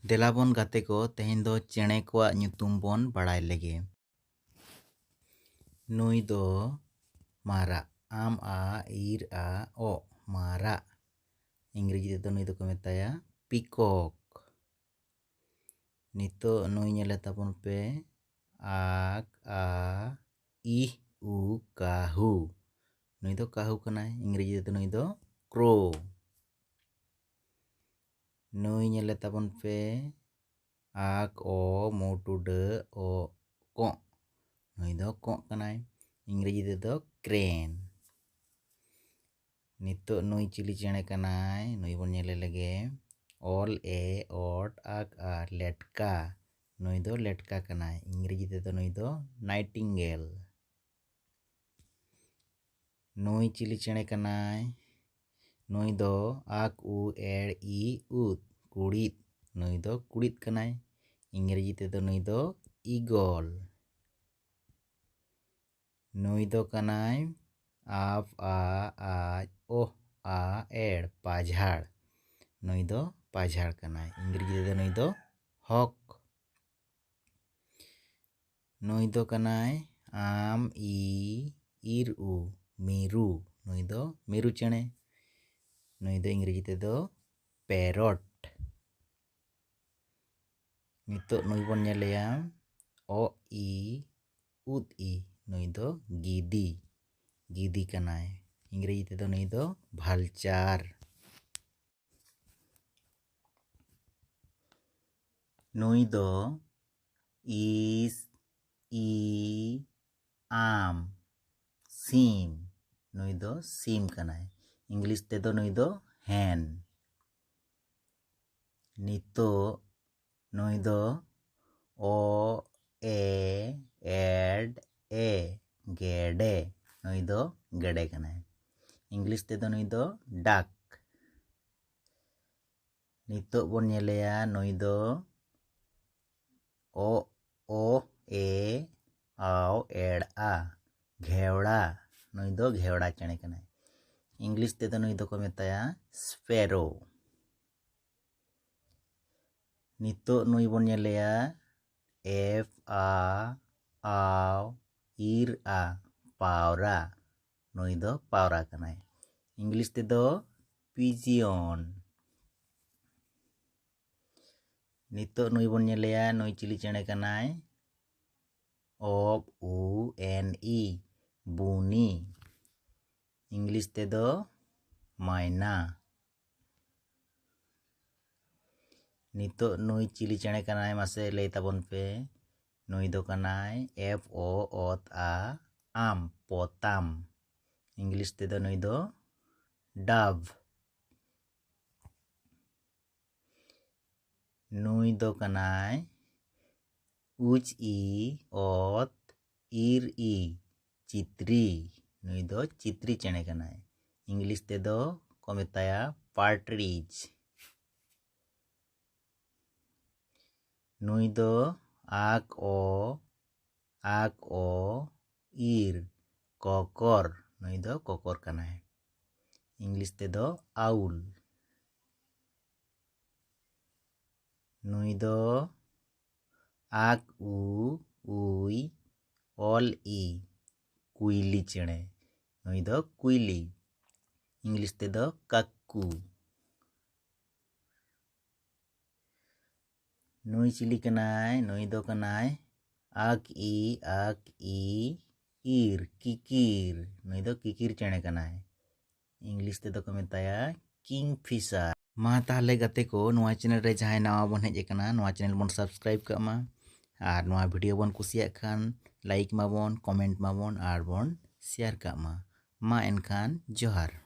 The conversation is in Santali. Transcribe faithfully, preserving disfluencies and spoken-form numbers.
ᱫᱮᱞᱟ ᱵᱚᱱ ᱜᱟᱛᱮ ᱠᱚ, ᱛᱮᱦᱮᱧ ᱫᱚ ᱪᱮᱬᱮ ᱠᱚᱣᱟᱜ ᱧᱩᱛᱩᱢ ᱵᱚᱱ ᱵᱟᱲᱟᱭ ᱞᱮᱜᱮ᱾ ᱱᱩᱭ ᱫᱚ ᱢᱟᱨᱟᱜ, ᱟᱢ ᱟ ᱤᱨ ᱟ ᱚᱜ, ᱢᱟᱨᱟᱜ᱾ ᱤᱝᱨᱮᱡᱤ ᱛᱮᱫᱚ ᱱᱩᱭ ᱫᱚᱠᱚ ᱢᱮᱛᱟᱭᱟ ᱯᱤᱠᱚᱠ᱾ ᱱᱤᱛᱚᱜ ᱱᱩᱭ ᱧᱮᱞᱮ ᱛᱟᱵᱚᱱ ᱯᱮ, ᱟᱠ ᱟ ᱤᱦ ᱩ ᱠᱟᱦᱩ᱾ ᱱᱩᱭ ᱫᱚ ᱠᱟᱹᱦᱩ ᱠᱟᱱᱟᱭ, ᱤᱝᱨᱮᱡᱤ ᱛᱮᱫᱚ ᱱᱩᱭ ᱫᱚ ᱠᱨᱳ᱾ ᱱᱩᱭ ᱧᱮᱞᱮ ᱛᱟᱵᱚᱱ ᱯᱮ, ᱟᱠ ᱚ ᱢᱩ ᱴᱩᱰᱟᱹ ᱚ ᱠᱚᱸᱜ᱾ ᱱᱩᱭ ᱫᱚ ᱠᱚᱸᱜ ᱠᱟᱱᱟᱭ, ᱤᱝᱨᱮᱡᱤ ᱛᱮᱫᱚ ᱠᱨᱮᱱ᱾ ᱱᱤᱛᱚᱜ ᱱᱩᱭ ᱪᱤᱞᱤ ᱪᱮᱬᱮ ᱠᱟᱱᱟᱭ? ᱱᱩᱭ ᱵᱚᱱ ᱧᱮᱞᱮ ᱞᱮᱜᱮ᱾ ᱚᱞ ᱮ ᱚᱴ ᱟᱠ ᱟ ᱞᱮᱴᱠᱟ᱾ ᱱᱩᱭ ᱫᱚ ᱞᱮᱴᱠᱟ ᱠᱟᱱᱟᱭ, ᱤᱝᱨᱮᱡᱤ ᱛᱮᱫᱚ ᱱᱩᱭ ᱫᱚ ᱱᱟᱭᱴᱤᱝᱜᱮᱞ᱾ ᱱᱩᱭ ᱪᱤᱞᱤ ᱪᱮᱬᱮ ᱠᱟᱱᱟᱭ? ᱱᱩᱭ ᱫᱚ ᱟᱠ ᱩ ᱮᱲ ᱤ ᱩᱫ, ᱠᱩᱲᱤᱫ᱾ ᱱᱩᱭ ᱫᱚ ᱠᱩᱲᱤᱫ ᱠᱟᱱᱟᱭ, ᱤᱝᱨᱮᱡᱤ ᱛᱮᱫᱚ ᱱᱩᱭ ᱫᱚ ᱤᱜᱚᱞ᱾ ᱱᱩᱭ ᱫᱚ ᱠᱟᱱᱟᱭ ᱟᱯ ᱟ ᱟᱡ ᱳᱦ ᱟ ᱮᱲ, ᱯᱟᱡᱷᱟᱲ᱾ ᱱᱩᱭ ᱫᱚ ᱯᱟᱡᱷᱟᱲ ᱠᱟᱱᱟᱭ, ᱤᱝᱨᱮᱡᱤ ᱛᱮᱫᱚ ᱱᱩᱭ ᱫᱚ ᱦᱚᱠ᱾ ᱱᱩᱭ ᱫᱚ ᱠᱟᱱᱟᱭ ᱟᱢ ᱤ ᱤᱨ ᱩ, ᱢᱤᱨᱩ᱾ ᱱᱩᱭ ᱫᱚ ᱢᱤᱨᱩ ᱪᱮᱬᱮ᱾ ᱱᱩᱭ ᱫᱚ ᱤᱝᱨᱮᱡᱤ ᱛᱮᱫᱚ ᱯᱮᱨᱚᱴ᱾ ᱱᱤᱛᱚᱜ ᱱᱩᱭ ᱵᱚᱱ ᱧᱮᱞᱮᱭᱟ, ᱚ ᱤ ᱩᱫ ᱤ᱾ ᱱᱩᱭ ᱫᱚ ᱜᱤᱫᱤ, ᱜᱤᱫᱤ ᱠᱟᱱᱟᱭ, ᱤᱝᱨᱮᱡᱤ ᱛᱮᱫᱚ ᱱᱩᱭ ᱫᱚ ᱵᱷᱟᱞᱪᱟᱨ᱾ ᱱᱩᱭ ᱫᱚ ᱤᱥ ᱤ ᱟᱢ, ᱥᱤᱢ᱾ ᱱᱩᱭ ᱫᱚ ᱥᱤᱢ ᱠᱟᱱᱟᱭ, ᱤᱝᱞᱤᱥ ᱛᱮᱫᱚ ᱱᱩᱭ ᱫᱚ ᱦᱮᱱ᱾ ᱱᱤᱛᱚᱜ ᱱᱩᱭ ᱫᱚ ᱚ ᱮ ᱮᱰ ᱮ, ᱜᱮᱰᱮ᱾ ᱱᱩᱭ ᱫᱚ ᱜᱮᱰᱮ ᱠᱟᱱᱟᱭ, ᱤᱝᱞᱤᱥ ᱛᱮᱫᱚ ᱱᱩᱭ ᱫᱚ ᱰᱟᱠ᱾ ᱱᱤᱛᱚᱜ ᱵᱚᱱ ᱧᱮᱞᱮᱭᱟ, ᱱᱩᱭ ᱫᱚ ᱚ ᱚ ᱮ ᱟᱣ ᱮᱲ ᱟ, ᱜᱷᱮᱣᱲᱟ᱾ ᱱᱩᱭ ᱫᱚ ᱜᱷᱮᱣᱲᱟ ᱪᱮᱬᱮ ᱠᱟᱱᱟᱭ, ᱤᱝᱞᱤᱥ ᱛᱮᱫᱚ ᱱᱩᱭ ᱫᱚᱠᱚ ᱢᱮᱛᱟᱭᱟ ᱥᱯᱮᱨᱳ᱾ ᱱᱤᱛᱚᱜ ᱱᱩᱭ ᱵᱚᱱ ᱧᱮᱞᱮᱭᱟ, ᱮᱯ ᱟ, ᱟᱣ, ᱤᱨ ᱟ, ᱯᱟᱣᱨᱟ᱾ ᱱᱩᱭ ᱫᱚ ᱯᱟᱣᱨᱟ ᱠᱟᱱᱟᱭ᱾ ᱤᱝᱞᱤᱥ ᱛᱮᱫᱚ ᱯᱤᱡᱤᱭᱚᱱ᱾ ᱱᱤᱛᱚᱜ ᱱᱩᱭ ᱵᱚᱱ ᱧᱮᱞᱮᱭᱟ, ᱱᱩᱭ ᱪᱤᱞᱤ ᱪᱮᱬᱮ ᱠᱟᱱᱟᱭ? ᱚᱵ ᱩ ᱮᱱ ᱤ, ᱵᱩᱱᱤ᱾ ᱤᱝᱞᱤᱥ ᱛᱮᱫᱚ ᱢᱟᱭᱱᱟ᱾ ᱱᱤᱛᱚᱜ ᱱᱩᱭ ᱪᱤᱞᱤ ᱪᱮᱬᱮ ᱠᱟᱱᱟᱭ? ᱢᱟᱥᱮ ᱞᱟᱹᱭ ᱛᱟᱵᱚᱱ ᱯᱮ᱾ ᱱᱩᱭ ᱫᱚ ᱠᱟᱱᱟᱭ ᱮᱯ ᱚ ᱚᱛ ᱟ ᱟᱢ, ᱯᱚᱛᱟᱢ᱾ ᱤᱝᱞᱤᱥ ᱛᱮᱫᱚ ᱱᱩᱭ ᱫᱚ ᱰᱟᱵᱷ᱾ ᱱᱩᱭ ᱫᱚ ᱠᱟᱱᱟᱭ ᱩᱪ ᱤ ᱚᱛ ᱤᱨ ᱤ, ᱪᱤᱛᱨᱤ᱾ ᱱᱩᱭ ᱫᱚ ᱪᱤᱛᱨᱤ ᱪᱮᱬᱮ ᱠᱟᱱᱟᱭ᱾ ᱤᱝᱞᱤᱥ ᱛᱮᱫᱚ ᱠᱚ ᱢᱮᱛᱟᱭᱟ ᱯᱟᱨᱴᱨᱤᱡᱽ᱾ ᱱᱩᱭ ᱫᱚ ᱟᱠ ᱚ, ᱟᱠ ᱚ, ᱤᱨ, ᱠᱚᱠᱚᱨ᱾ ᱱᱩᱭ ᱫᱚ ᱠᱚᱠᱚᱨ ᱠᱟᱱᱟᱭ᱾ ᱤᱝᱞᱤᱥ ᱛᱮᱫᱚ ᱟᱣᱩᱞ᱾ ᱱᱩᱭ ᱫᱚ ᱟᱠ ᱩ, ᱩᱭ, ᱚᱞ ᱤ, ᱠᱩᱭᱞᱤ ᱪᱮᱬᱮ᱾ ᱱᱩᱭ ᱫᱚ ᱠᱩᱭᱞᱤ᱾ ᱤᱝᱞᱤᱥ ᱛᱮᱫᱚ ᱠᱟᱠᱠᱩ᱾ ᱱᱩᱭ ᱪᱤᱞᱤ ᱠᱟᱱᱟᱭ? ᱱᱩᱭ ᱫᱚ ᱠᱟᱱᱟᱭ ᱟᱠ ᱤ, ᱟᱠ ᱤ, ᱤᱨ, ᱠᱤᱠᱤᱨ᱾ ᱱᱩᱭ ᱫᱚ ᱠᱤᱠᱤᱨ ᱪᱮᱬᱮ ᱠᱟᱱᱟᱭ᱾ ᱤᱝᱞᱤᱥ ᱛᱮᱫᱚ ᱠᱚ ᱢᱮᱛᱟᱭᱟ ᱠᱤᱝ ᱯᱷᱤᱥᱟᱨ᱾ ᱢᱟ ᱛᱟᱦᱚᱞᱮ ᱜᱟᱛᱮ ᱠᱚ, ᱱᱚᱣᱟ ᱪᱮᱱᱮᱞ ᱨᱮ ᱡᱟᱦᱟᱸᱭ ᱱᱟᱣᱟ ᱵᱚᱱ ᱦᱮᱡ ᱟᱠᱟᱱᱟ, ᱱᱚᱣᱟ ᱪᱮᱱᱮᱞ ᱵᱚᱱ ᱥᱟᱵᱥᱠᱨᱟᱭᱤᱵ ᱠᱟᱜ ᱢᱟ᱾ ᱟᱨ ᱱᱚᱣᱟ ᱵᱷᱤᱰᱤᱭᱳ ᱵᱚᱱ ᱠᱩᱥᱤᱭᱟᱜ ᱠᱷᱟᱱ ᱞᱟᱭᱤᱠ ᱢᱟᱵᱚᱱ, ᱠᱚᱢᱮᱱᱴ ᱢᱟᱵᱚᱱ ᱟᱨ ᱵᱚᱱ ᱥᱮᱭᱟᱨ ᱠᱟᱜ ᱢᱟ᱾ ᱢᱟ ᱮᱱᱠᱷᱟᱱ ᱡᱚᱦᱟᱨ᱾